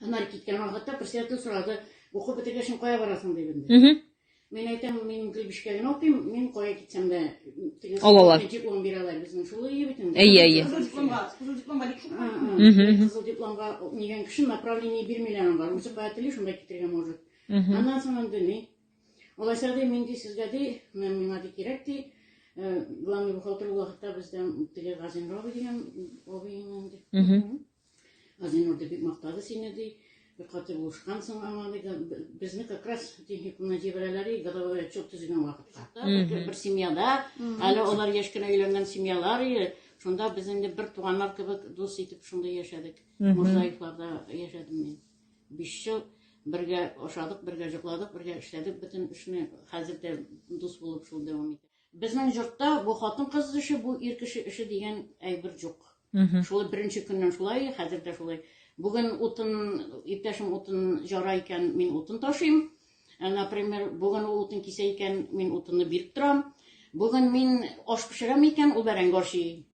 Аннары киткән вакытта председатель сорады, укып бетергәч кая барасың дип инде. Мин әйтәм, мин гел бишкә генә укыйм, мин кая китсәм дә теге Алалар. Диплом бирәләр безнең шул ие бит инде. Әйе, әйе. Кызыл дипломга, кызыл дипломга бик шул. Кызыл дипломга нигән кеше направление бирмиләр аңа. Үзе кая тели, шунда китергә может. Аннан соң инде ни? Алайса ди, мин ди сезгә ди, менә миңа ди кирәк ди. Главный бухгалтер ул вакытта бездә теге Газинур абый дигән абый инде. Газинур ди бик мактады сине ди. Бик каты булышкансың аңа ди. Безне как раз техникумнан җибәрәләр и годовой отчет төзегән вакытка. Бер семьяда, әле алар яшь кенә өйләнгән семьялар иде. Шунда без инде бер туганнар кебек дус итеп шунда яшәдек. Мурзаевларда яшәдем мин. 5 ел бергә ашадык, бергә җокладык, бергә эшләдек бөтен эшне. Хәзер дә дус булып шул дәвам итә. Безнең йортта бу хатын-кыз эше, бу ир кеше эше дигән әйбер юк. Шулай беренче көннән шулай, хәзер дә шулай. Бүген утын, иптәшем утын җара икән, мин утын ташыйм. Например, бүген ул утын кисә икән, мин утынны биреп торам. Бүген мин аш пешерәм икән, ул бәрәңге ашый.